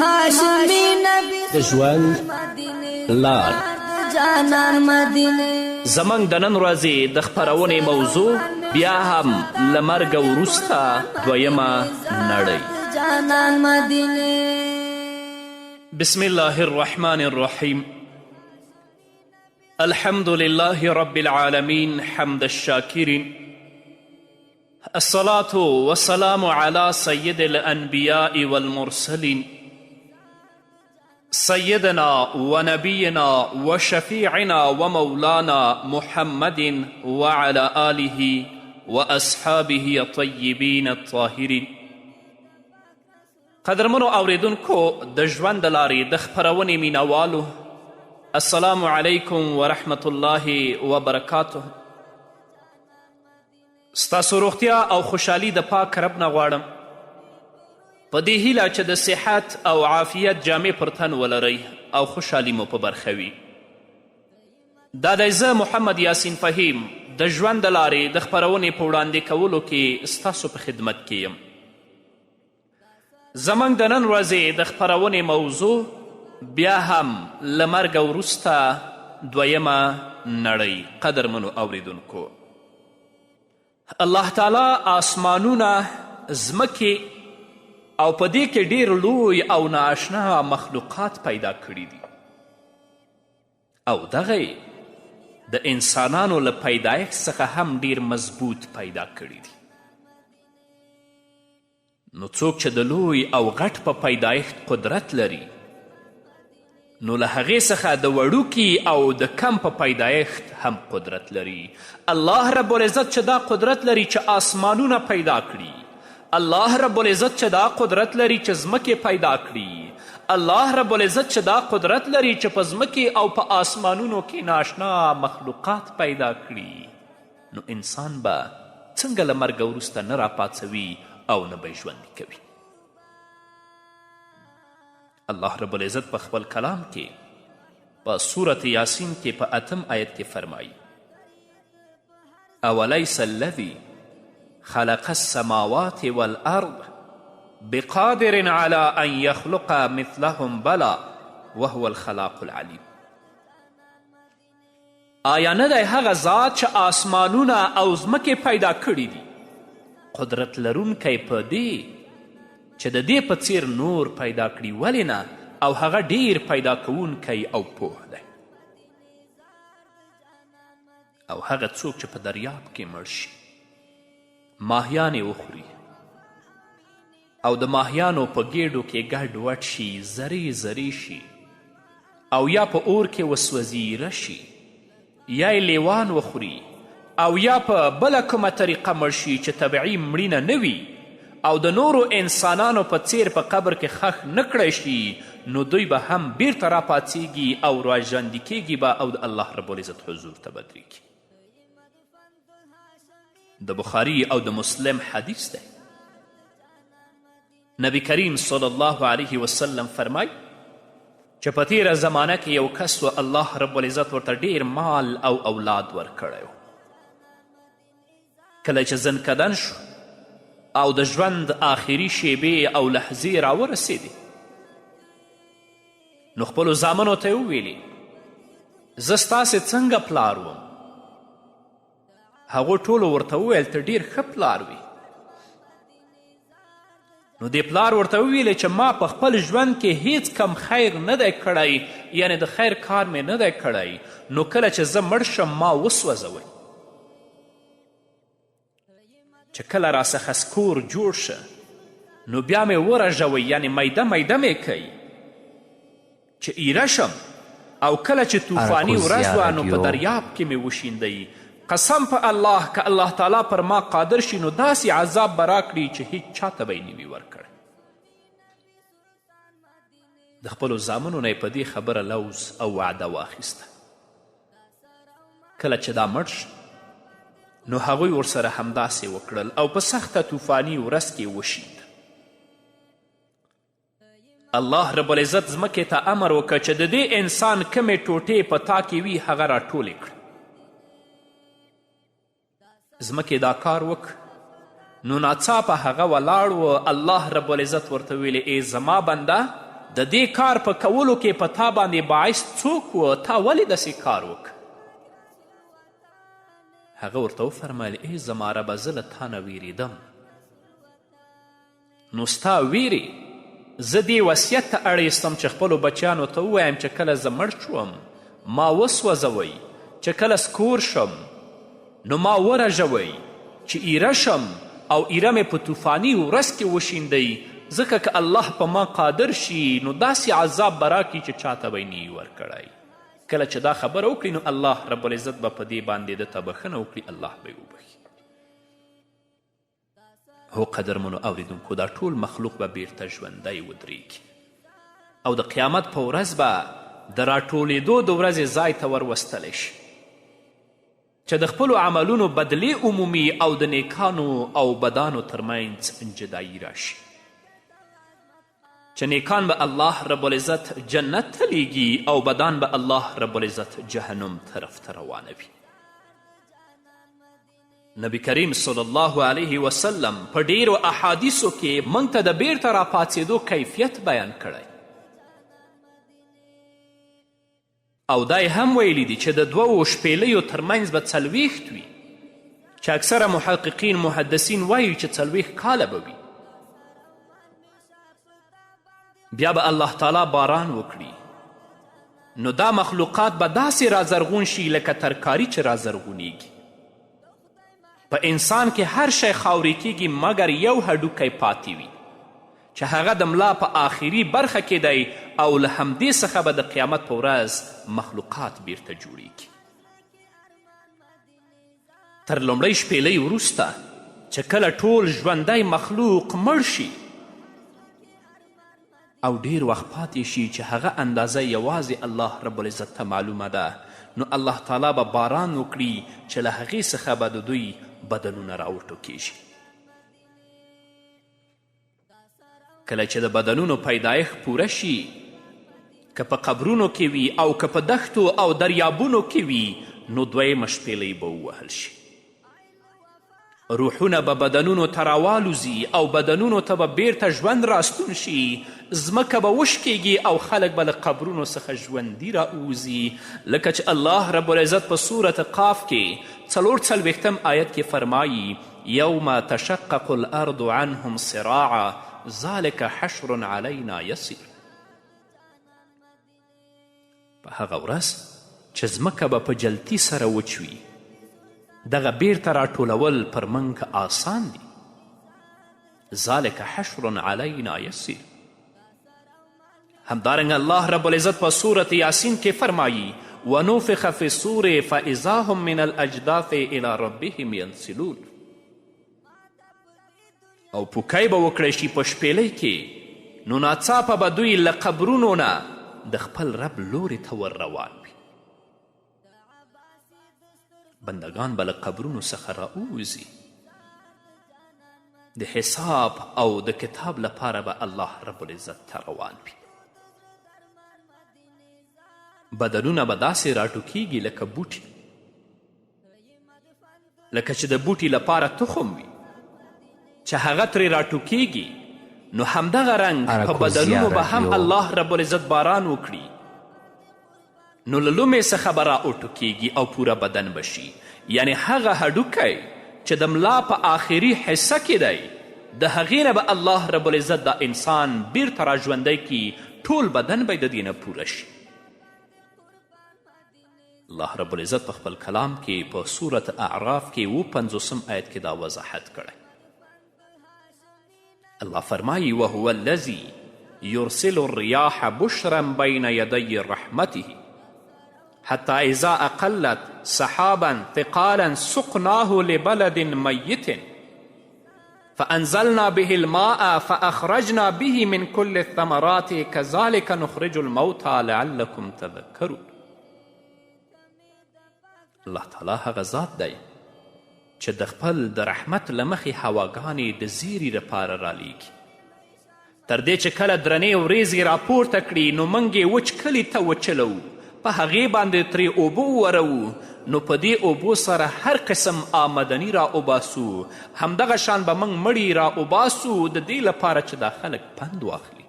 هاشمي نبي د ژوند لار. جانان مدینه. زموږ د نن ورځې د خپرونې موضوع بیا هم له مرګه وروسته دویمه نړۍ. جانان مدینه. بسم الله الرحمن الرحیم. الحمد لله رب العالمين، حمد الشاكرين، الصلاة والسلام على سيد الأنبياء والمرسلين، سيدنا ونبينا وشفيعنا ومولانا محمد وعلى آله وأصحابه الطيبين الطاهرين. قدرمنو اوریدونکو، د ژوند د لارې د خپرونې مینوالو، السلام علیکم ورحمت الله وبرکاته. ستاسو روغتیا او خوشحالي د پاک رب نه غواړم، په دې هیله چې د صحت او عافیت جامې پر تن ولرئ او خوشحالي مو په برخه وي. دا دی زه محمد یاسین فهیم د ژوند د لارې د خپرونې په وړاندې کولو کې ستاسو په خدمت کې یم. زموږ د نن ورځې د خپرونې موضوع بیا هم له مرګه وروسته دویمه نړۍ. قدرمنو اوریدونکو، الله تعالی آسمانونه، ځمکې او په دې کې ډیر لوی او نااشنا مخلوقات پیدا کړي دي، او دغه یې د انسانانو له پیدایښت څخه هم ډیر مضبوط پیدا کړي دي. نو څوک چې د لوی او غټ په پیدایښت قدرت لري، نو له هغې څخه د وړوکي او د کم په پیدایښت هم قدرت لري. الله رب العزت چې دا قدرت لري چې آسمانونه پیدا کړي، الله رب العزت چې دا قدرت لري چې ځمکې پیدا کړي، الله رب العزت چې دا قدرت لري چې په ځمکې او په آسمانونو کې ناشنا مخلوقات پیدا کړي، نو انسان به څنګه له مرګه وروسته نه راپاڅوي او نه به یې ژوندي کوي؟ الله رب العزت په خپل کلام کې په سورة یاسین کې په اتم آیت کې فرمایي: اولیس الذي خلق السماوات والارض بقادر على ان يخلق مثلهم بلا وهو الخلاق العلیم. آیا نه دی هغه ذات چې آسمانونه او ځمکې پیدا کړي دي قدرت لرونکی په دې چې د دې په څیر نور پیدا کړي؟ ولې نه، او هغه ډیر پیدا کوونکی او پوه دی. او هغه څوک چې په دریاب کې مړ شي، ماهیان یې وخوري او د ماهیانو په ګیډو کې ګډ وډ شي، ذرې ذرې شي، او یا په اور کې وسوځي، رشي، یا یې لیوان وخوري، او یا په بله کومه طریقه مړ شي چې طبیعي مړینه نه وي، او د نورو انسانانو په څیر په قبر کې ښخ نه کړی شي، نو دوی به هم بیرته راپاڅیږي او راژوندي کیږي به او د الله رب العزت حضور ته به درېږي. د بخاري او د مسلم حدیث دی. نبی کریم صلی الله علیه وسلم فرمای چې په تیره زمانه کې یو کس و، الله رب العزت ورته ډیر مال او اولاد ورکړی و. کله چې ځنکدن شو او د ژوند آخري شیبې او لحظې راورسېدې، نو خپلو زامنو ته یې وویلې: زه ستاسې څنګه پلار وم؟ هغو ټولو ورته وویل: ته ډیر ښه پلار وي. نو دې پلار ورته وویلې چې ما په خپل ژوند کې هیڅ کم خیر نه دی کړی، یعنې د خیر کار مې نه دی کړی، نو کله چې زه مړ شم ما وسوځوئ، چې کله راڅخه سکور جوړ شه نو بیا مې ورژوئ، یعنې میده میده مې کوي چې ایره شم، او کله چې طوفاني ورځ اراکوزیا وه نو په رادیو. دریاب کې مې وشیندئ. قسم په الله که الله تعالی پر ما قادر شي نو داسې عذاب به راکړي چې هیڅ چاته به یې نه وي ورکړی. د خپلو زامنو نه یې په دې خبره لوز او وعده واخیسته. کله چې دا مړ شو نو هغوی ورسره همداسې وکړل او په سخته طوفاني ورځ کې وشیند. الله رب العزت ځمکې ته امر وکړ چې د دې انسان کومې ټوټې په تا کې وي هغه راټولې کړه. ځمکې دا کار وکړ. نو ناڅاپه هغه ولاړ و. الله رب العزت ورته ویلې ای زما بنده، د دې کار په کولو کې په تا باندې باعث څوک و؟ تا ولې داسې کار وکړ؟ هغه ورته وفرمیل ای زما ربه، زه له تا نه ویرېدم، نو ستا ویرې زه دې وصیت ته اړ ایستم چې خپلو بچیانو ته ووایم چې کله زه مړ شوم ما وسوځوئ، چې کله سکور شم نو ما ورژوئ، چې ایره شم او ایره مې په طوفاني ورځ کې وشیندئ، ځکه که الله په ما قادر شي نو داسې عذاب به راکړي چې چاته به یې نه ورکړی. کله چې دا خبره وکړي نو الله رب العزت به په دې باندې ده ته بښنه وکړي، الله به یې وبښي. هو قدرمنو اوریدونکو، دا ټول مخلوق به بیرته ژوندی ودریږي او د قیامت په ورځ به د راټولیدو د ورځې ځای ته وروستلی شي چې د خپلو عملونو بدلې عمومي او د نیکانو او بدانو ترمنځ جدایي راشي، چې نیکان به الله رب العزت جنت ته لیږي او بدان به الله رب العزت جهنم طرف ته روانوي. نبی کریم صلی الله علیه وسلم په ډیرو احادیثو کې موږ ته د بیرته راپاڅېدو کیفیت بیان کړی او دا یې هم ویلي دي چې د دوو شپېلیو ترمنځ به 40 وي، چې اکثره محققین محدثین وایي چې 40 کاله به وي. بیا به الله تعالی باران وکړي، نو دا مخلوقات به داسې رازرغون شي لکه ترکاري چې رازرغونیږي. په انسان کې هر شی خاورې کیږي مګر یو هډوکی پاتې وي چې هغه د ملا په آخري برخه کې دی، او له همدې څخه به د قیامت په ورځ مخلوقات بیرته جوړیږي. تر لومړۍ شپېلۍ وروسته چې کله ټول ژوندی مخلوق مړ شي او ډیر وخت پاتې شي چې هغه اندازه یوازې الله رب العزت ته معلومه ده، نو الله تعالی به باران وکړي چې له هغې څخه به د دوی بدنونه راوټوکیږي. کله چې د بدنونو پیدایښت پوره شي، که په قبرونو کې وي او که په دښتو او دریابونو کې وي، نو دویمه شپېلۍ به ووهل شي. روحونه به بدنونو ته راوالوځي او بدنونو ته به بیرته ژوند راستون شي، ځمکه به وشکیږي او خلک به له قبرونو څخه ژوندي راووځي، لکه چې الله رب العزت په سورت قاف کې 44 آیت کې فرمایي: یوم تشقق الارض عنهم صراعا ذلک حشر علینا یسیر. په هغه ورځ چې ځمکه به په جلتي سره وچوي، دغه بیرته راټولول پر موږ آسان دي. ذلک حشر علینا یسیر. همدارنګه الله رب العزت په سورة یاسین کې فرمایي: ونفخ فی الصور فاذا هم من الاجداث الی ربهم ینسلون. او پوکی به وکړی شي په شپېلۍ کې، نو ناڅاپه به دوی له قبرونو نه د خپل رب لورې ته ور روان وي. بندګان به له قبرونو څخه راووځي، د حساب او د کتاب لپاره به الله رب العزت ته روان وي. بدنونه به داسې راټوکیږي لکه بوټي، لکه چې د بوټي لپاره تخم وي چې هغه ترې راټوکیږي، نو همدغه رنګ په بدنونو به هم الله رب العزت باران وکړي، نو له لومې څخه به را اوټوکیږي او پوره بدن به شي. یعنې هغه هډوکی چې د ملا په آخري حصه کې دی، د هغې نه به الله رب العزت دا انسان بیرته را ژوندی کړي، ټول بدن به د دې نه پوره شي. الله رب العزت په خپل کلام کې په سورة اعراف کې 57 آیت کې دا وضاحت کړی. الله فرمایي: وهو الذي يرسل الرياح بشرا بين يدي رحمته حتى إذا أقلت سحابا ثقالا سقناه لبلد ميت فأنزلنا به الماء فأخرجنا به من كل الثمرات كذلك نخرج الموتى لعلكم تذكرون. الله تعالی هغه ذات دی چې د خپل د رحمت له مخې هواګانې د زیري لپاره رالیږي، تر دې چې کله درنې وریځې راپورته کړي نو موږ یې وچ کلي ته وچلوو. په هغې باندې ترې اوبه ووروو، نو په دې اوبو سره هر قسم آمدني را اوباسو، همدغه شان به موږ مړي را اوباسو د دې لپاره چې دا خلک پند واخلي.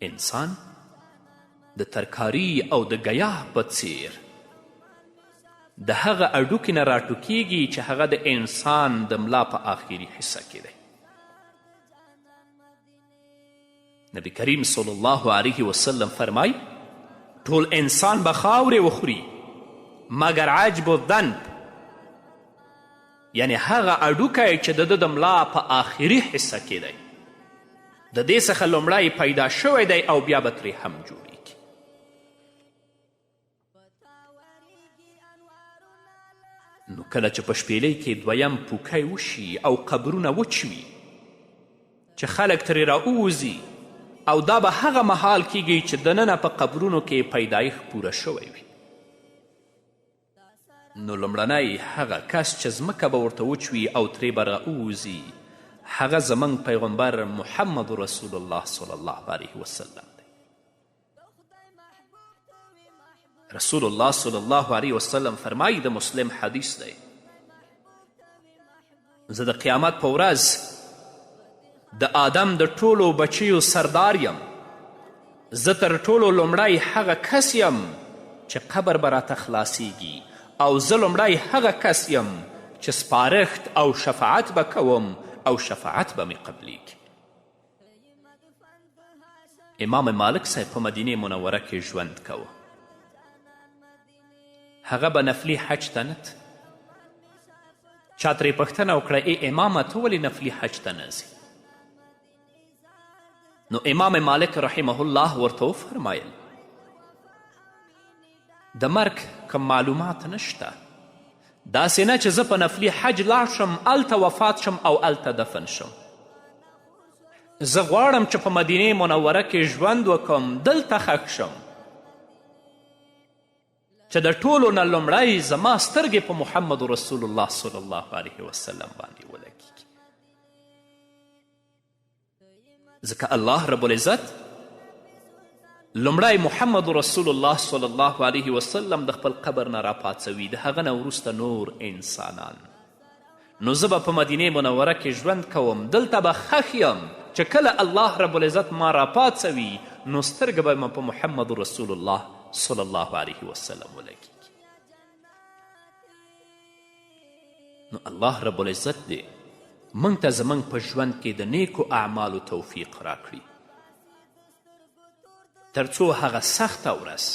انسان د ترکاري او د ګیاه په څیر د هغه هډوکي نه راټوکیږي چې هغه د انسان د ملا په آخري حصه کې دی. نبی کریم صلی الله علیه وسلم فرمای ټول انسان به خاورې وخوري مګر عجب الذنب، یعنی هغه هډوکی چې د ده د ملا په آخري حصه کې دی، د دې څخه لومړی پیدا شوی دی او بیا به ترې هم جوړیږي. نو کله چې په شپېلۍ کې دویم پوکی وشي او قبرونه وچ وي چې خلک ترې راووځي، او دا به هغه مهال کیږي چې دننه په قبرونو کې پیدایښت پوره شوی وي، نو لومړنی هغه کس چې ځمکه به ورته وچوي او ترې به راووځي هغه زموږ پیغمبر محمد رسول الله صلی الله علیه وسلم دی. رسول الله صلی الله علیه وسلم فرمایي، د مسلم حدیث دی، زه د قیامت په ورځ د آدم د ټولو بچیو سردار یم، زه تر ټولو لومړی هغه کس یم چې قبر به راته خلاصیږي، او زه لومړی هغه کس یم چې سپارښت او شفاعت به کوم او شفاعت به مې قبلیږي. امام مالک صاحب په مدینې منوره کې ژوند کوه، هغه به نفلي حج ته نه ته. چا ترې پوښتنه وکړه، ای امامه ته ولې نفلي حج ته نه ځې؟ نو امام مالک رحمه الله ورته وفرمایل، د مرګ کوم معلومات نشته، داسې نه چې زه په نفلي حج لاړ شم، هلته وفات شم او هلته دفن شم. زه غواړم چې په مدینې منوره کې ژوند وکړم، دلته ښخ شم، چې د ټولو نه لومړی زما سترګې په محمد رسول الله صلی الله علیه وسلم باندې ولګیږي. ځکه الله رب العزت لومړی محمد رسول الله صلی الله علیه وسلم د خپل قبر نه راپاڅوي، د هغه نه وروسته نور انسانان. نو زه به په مدینې منوره کې ژوند کوم، دلته به ښخ یم چې کله الله رب العزت ما راپاڅوي نو سترګه به مې په محمد رسول الله صلی الله علیه وسلم ولګیږي. نو الله رب العزت دې موږ ته زموږ په ژوند کې د نیکو اعمالو توفیق راکړي، تر څو هغه سخته ورځ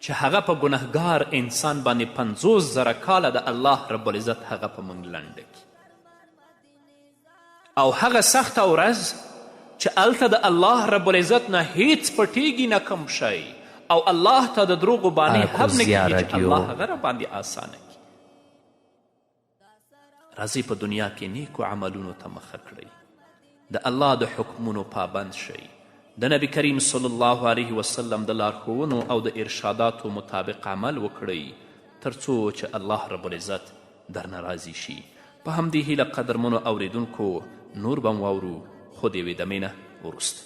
چې هغه په ګنهګار انسان باندې 50,000 کاله د الله رب العزت هغه په موږ لنډه کړي، او هغه سخته ورځ چې هلته د الله رب العزت نه هیڅ پټیږي نه کوم شی، او الله ته د دروغو بانې هم نه کیږي چې الله هغه راباندې اسانه کړي. راځئ په دنیا کې نیکو عملونو ته مخه کړئ، د الله د حکمونو پابند شئ، د نبی کریم صلی الله علیه وسلم د لارښوونو او د ارشاداتو مطابق عمل وکړئ، تر څو چې الله رب العزت درنه راضي شي. په همدې هیله قدرمنو اوریدونکو نور به واورو، خو د یوې دمې نه وروسته.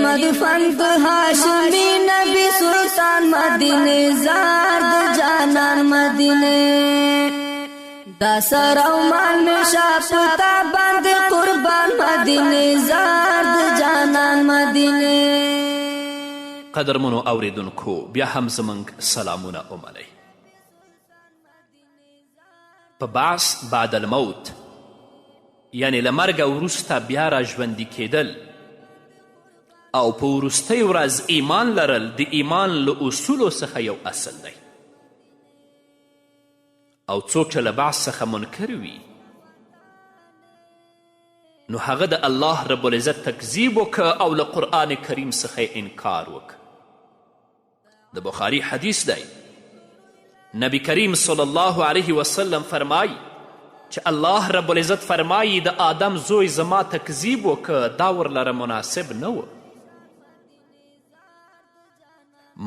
مدفن د هاشمي نبی سلطان مدینه زار د جانان مدینه، دا سر او مال مې شاپتا باندې قربان مدینه زار د جانان مدینه. قدرمنو اوریدونکو بیا هم زموږ سلامونه ومنئ. په بعث بعد الموت، یعنې له مرګه وروسته بیا را ژوندي کېدل او په وروستۍ ورځ ایمان لرل د ایمان له اصولو څخه یو اصل دی. او څوک چې له بعث څخه منکر وي نو هغه د الله رب العزت تکذیب وکړه او له قرآن کریم څخه یې انکار وکړ. د بخاري حدیث دی، نبی کریم صلی الله علیه وسلم فرمایي چې الله رب العزت فرمایي د آدم زوی زما تکذیب وکړه، دا ورلره مناسب نه و،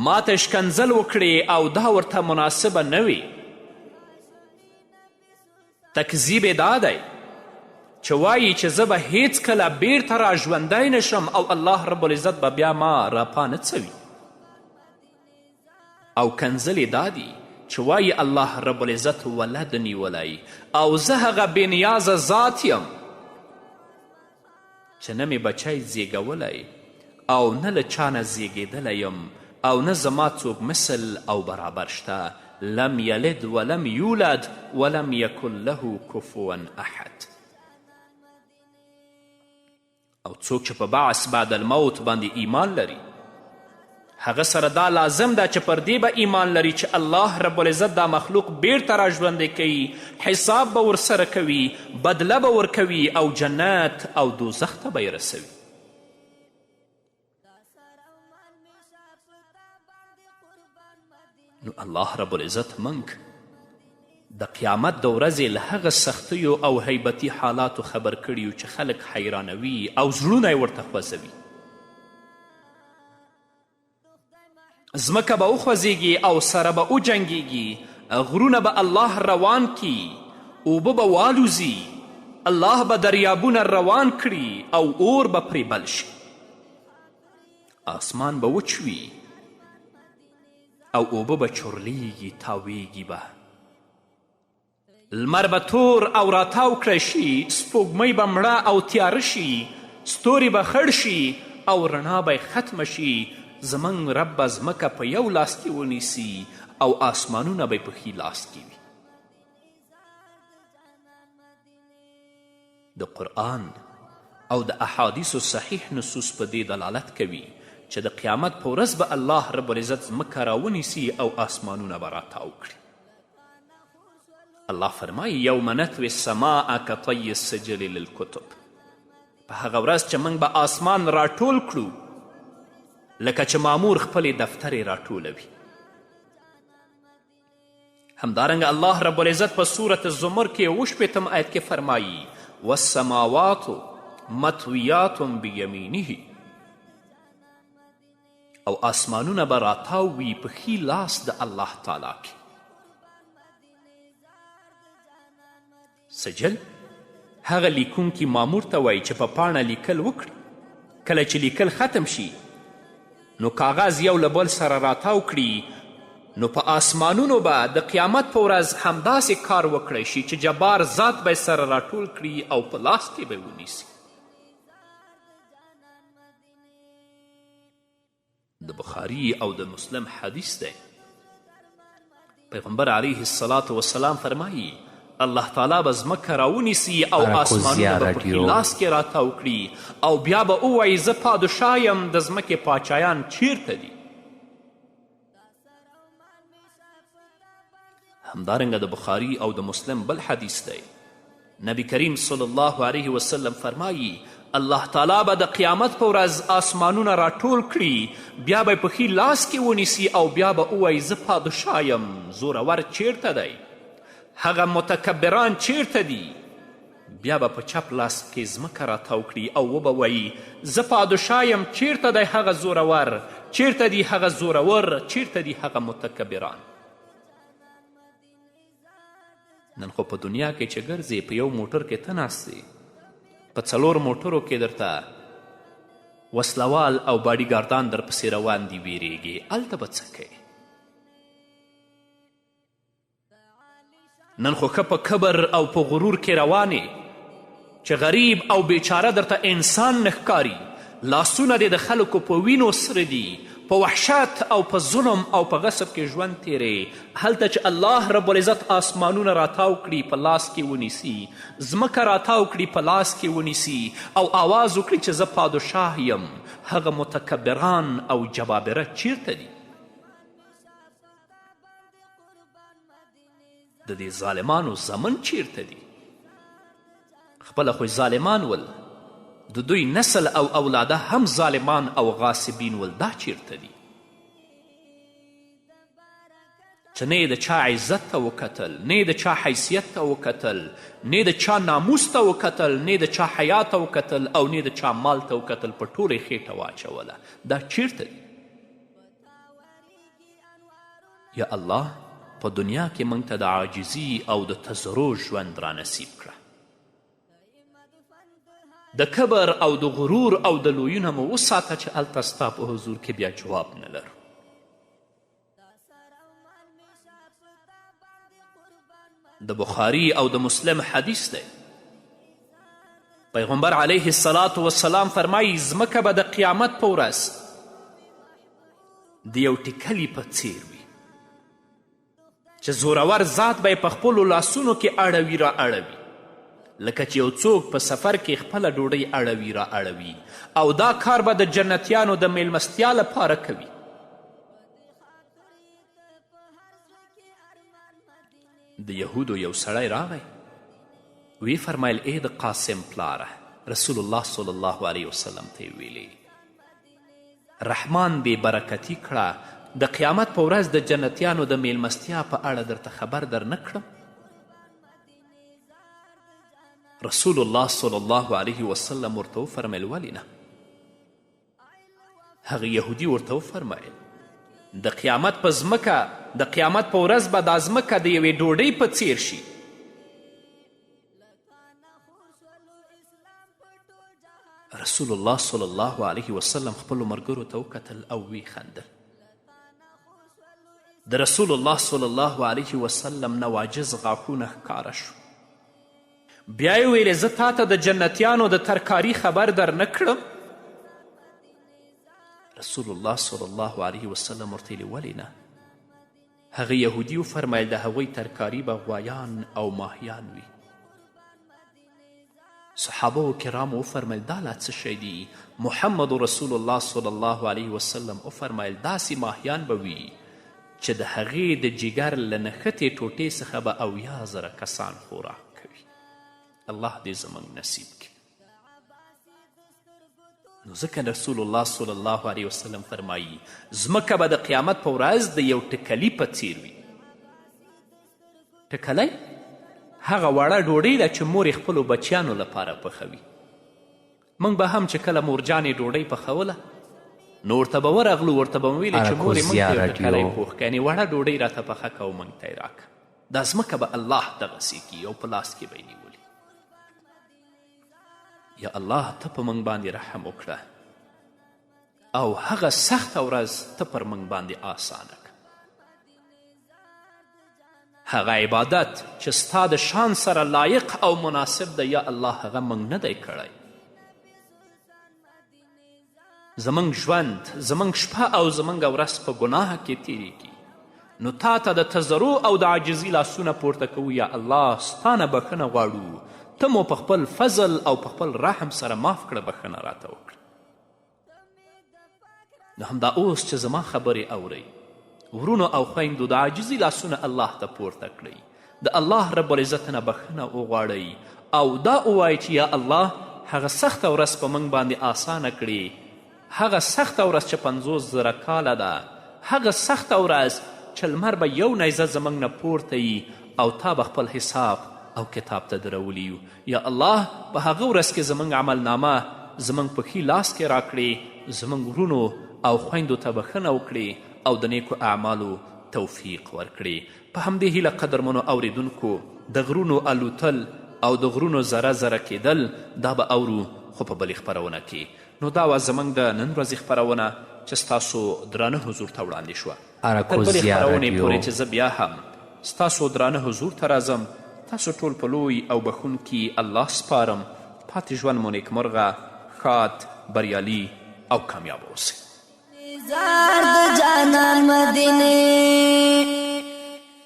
ما ته ښکنځل وکړې او دا ورته مناسبه نه وي. تکذیب یې دا دی چې وایي چې زه به هیڅکله بیرته را ژوندی نه شم او الله رب العزت به بیا ما راپانه څوي. او کنځلې دا دي چې وایي الله رب العزت ولد نیولی او زه هغه بې نیازه ذات یم چې نه مې بچی زیږولی او نه له چا نه زیږېدلی یم او نه زما څوک مثل او برابر شته. لم یلد ولم یولد ولم یکن له کفوا احد. او څوک چې په بعث بعد الموت باندې ایمان لري، هغه سره دا لازم ده چې پر دې به ایمان لري چې الله رب العزت دا مخلوق بیرته را ژوندی کوي، حساب به ورسره کوي، بدله به ورکوي او جنت او دوزخ ته به یې رسوي. نو الله رب العزت موږ د قیامت د ورځې له هغه سختیو او هیبتي حالاتو خبر کړي یو چې خلک حیرانوي او زړونه یې ورته خوځوي. ځمکه به وخوځیږي او سره به وجنګیږي، غرونه به الله روان کړي، اوبه به والوځي، الله به دریابونه روان کړي او اور به پرې بل شي. آسمان به وچ وي او اوبه به چورلیږي، تاویږي به. لمر به تور او راتاو کړی شي، سپوږمۍ به مړه او تیاره شي، ستوري به خړ شي او رڼا به یې ختمه شي. زموږ رب به ځمکه په یو لاس کې ونیسي او آسمانونه به یې په ښي لاس کې وي. د قرآن او د احادیثو صحیح نصوص په دې دلالت کوي چې د قیامت په ورځ به الله رب العزت ځمکه راونیسي او آسمانونه به راتاو کړي. الله فرمایي یوم نطوي السماء کطی السجل للکتب، په هغه ورځ چې موږ به آسمان راټول کړو لکه چې مامور خپلې دفترې راټولوي. همدارنګه الله رب العزت په سورة الزمر کې 67 آیت کې فرمایي والسماوات مطویات بیمینه، او آسمانونه به راتاو وي په ښي لاس د الله تعالی کې. سجل هغه لیکونکي مامور ته وایي چې په پاڼه لیکل وکړي. کله چې لیکل ختم شي نو کاغذ یو له بل سره راتاو کړي، نو په آسمانونو به د قیامت په ورځ همداسې کار وکړی شي چې جبار ذات به یې سره راټول کړي او په لاس کې به یې ونیسي. د بخاري او د مسلم حدیث دی، پیغمبر علیه الصلاة والسلام فرمایي الله تعالی به ځمکه راونیسي او اراکوزیا آسمانونه به په ښي راډیو. لاس کې راتاو کړي او بیا به ووایي زه پادشاه یم، د ځمکې پاچایان چیرته دي؟ همدارنګه د بخاري او د مسلم بل حدیث دی، نبی کریم صلی الله علیه وسلم فرمایي الله تعالی به د قیامت په ورځ آسمانونه راټول کړي، بیا به په ښي لاس کې ونیسي او بیا به ووایي زه پادشاه یم، زورور چیرته دی؟ هغه متکبران چیرته دي؟ بیا به په چپ لاس کې ځمکه راتاو کړي او وبه وایي زه پادشاه یم، چیرته دی هغه زورور؟ چیرته دي هغه زورور؟ چیرته دي هغه متکبران؟ نن خو په دنیا کې چې ګرځې په یو موټر کې ته ناست یې، په 4 موټرو کې درته وسلوال او باډیګاردان درپسې روان دي، ویرېږې، هلته به څه کوې؟ نن خو ښه په کبر او په غرور کې روان یې چې غریب او بیچاره درته انسان نه ښکاري، لاسونه دې د خلکو په وینو سره دي، په وحشت او په ظلم او په غصب کې ژوند تیرې. هلته چې الله رب العزت آسمانونه راتاو کړي په لاس کې ونیسي، ځمکه راتاو کړي په لاس کې ونیسي او آواز وکړي چې زه پادشاه یم، هغه متکبران او جبابره چیرته دي؟ د دې ظالمانو زمن چیرته دي؟ خپله خو ظالمان ول، د دوی نسل او اولاده هم ظالمان او غاصبین ول، دا چیرته دي؟ چې نه یې د چا عزت ته وکتل، نه یې د چا حیثیت ته وکتل، نه یې د چا ناموس ته وکتل، نه یې د چا حیا ته وکتل او نه یې د چا مال ته وکتل، په ټوله یې خېټه واچوله، دا چیرته دي؟ یا الله په دنیا کې موږ ته د عاجزي او د تضرع ژوند را نصیب کړه. د کبر او د غرور او د لویي نه مو وساته چې هلته ستا په حضور کې بیا جواب نه لرو. د بخاري او د مسلم حدیث دی، پیغمبر علیه الصلاة والسلام فرمایي ځمکه به د قیامت په ورځ د یو ټیکلي په څیر وي چې زورور ذات به یې په خپلو لاسونو کې اړوي را اړوي، لکه چې یو څوک په سفر کې خپله ډوډۍ اړوي را اړوي، او دا کار به د جنتیانو د میلمستیا لپاره کوي. د یهودو یو سړی راغی، ویې فرمایل ای د قاسم پلاره، رسول الله صلی الله علیه وسلم ته یې ویلې رحمان دې برکتي کړه، د قیامت په ورځ د جنتیانو د میلمستیا په اړه درته خبر در نه کړم؟ رسول الله صلی الله علیه وسلم ورته وفرمیل ولې نه؟ هغه یهودي ورته وفرمیل د قیامت په ځمکه د قیامت په ورځ به دا ځمکه د یوې ډوډۍ په څیر شي. رسول الله صلی الله علیه وسلم خپلو ملګرو ته وکتل او ویې خندل. د رسول الله صلی الله علیه وسلم نواجز غاښونه ښکاره شو. بیا یې ویلې زه تا ته د جنتیانو د ترکاري خبر در نه کړم؟ رسول الله صلی الله علیه وسلم ورته ویلې ولې نه؟ هغه یهودي وفرمیل د هغوی ترکاري به غوایان او ماهیان وي. صحابه کرامو وفرمیل دا لا څه شی دي؟ محمد رسول الله صلی الله علیه وسلم وفرمیل داسې ماهیان به وي چې د هغې د جګر له نښتې ټوټې څخه به 70,000 کسان خوراک کوي. الله دې زموږ نصیب کړي. نو ځکه رسول الله صلی الله علیه وسلم فرمایي ځمکه به د قیامت په ورځ د یو ټکلي په څیر وي. ټکلی هغه وړه ډوډۍ ده چې مور یې خپلو بچیانو لپاره پخوي. موږ به هم چې کله مورجانې ډوډۍ پخوله نو ورته به ورغلو، ورته به مو ویلې چې مورې موږ ته یو ټکلی پوخ کړه، یعنې وړه ډوډۍ راته پخه که او موږ ته یې راکړه. دا ځمکه به الله دغسې کړي او په لاس کې به یې نیولي. یا الله ته په موږ باندې رحم وکړه او هغه سخته ورځ ته پر موږ باندې آسانه کړه. هغه عبادت چې ستا د شان سره لایق او مناسب دی یا الله هغه موږ نه دی کړی. زموږ ژوند، زموږ شپه او زموږ ورځ په ګناه کې تیریږي، نو تا ته د تضرع او د عاجزي لاسونه پورته کوو، یا الله ستا نه بښنه غواړو، ته مو په خپل فضل او په خپل رحم سره معاف کړه، بښنه راته وکړه. نو همدا اوس چې زما خبرې اورئ ورونو او خویندو، د عاجزي لاسونه الله ته پورته کړئ، د الله رب العزت نه بښنه وغواړئ او دا ووایئ چې یا الله هغه سخته ورځ په موږ باندې آسانه کړې، هغه سخته ورځ چې 50,000 کاله ده، هغه سخته ورځ چې لمر به یو نیزه زموږ نه پورته یي او تا به خپل حساب او کتاب ته درولي یو. یا الله په هغه ورځ کې زموږ عملنامه زموږ په ښي لاس کې راکړې، زموږ ورونو او خویندو ته بښنه وکړې او د نیکو اعمالو توفیق ورکړې. په همدې هیله قدرمنو اوریدونکو، د غرونو الوتل او د غرونو ذره ذره کیدل دا به اورو خو په بلې خپرونه کې. نو دا وه زموږ د نن ورځې خپرونه چې ستاسو درانه حضور ته وړاندې شوه. تر بلې اراکوزیا خپرونې راډیو. پورې چې زه بیا هم ستاسو درانه حضور ته راځم، تاسو ټول په لوی او بښونکي الله سپارم. پاتې ژوند مو نیکمرغه، ښاد، بریالي او کامیاب اوسئ. زار د جانان مدینه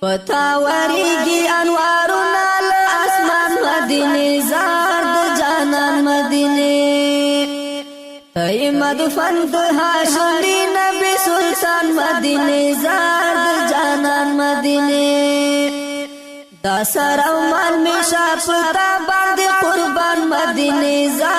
پتا وریږي انوارونه له اسمان مدینه، زار د جانان مدینه ای مدفن د هاشمي نبی سلطان مدینه، زار د جانان مدینه. دا سر او مال می شاپتا باندې قربان مدینه، زار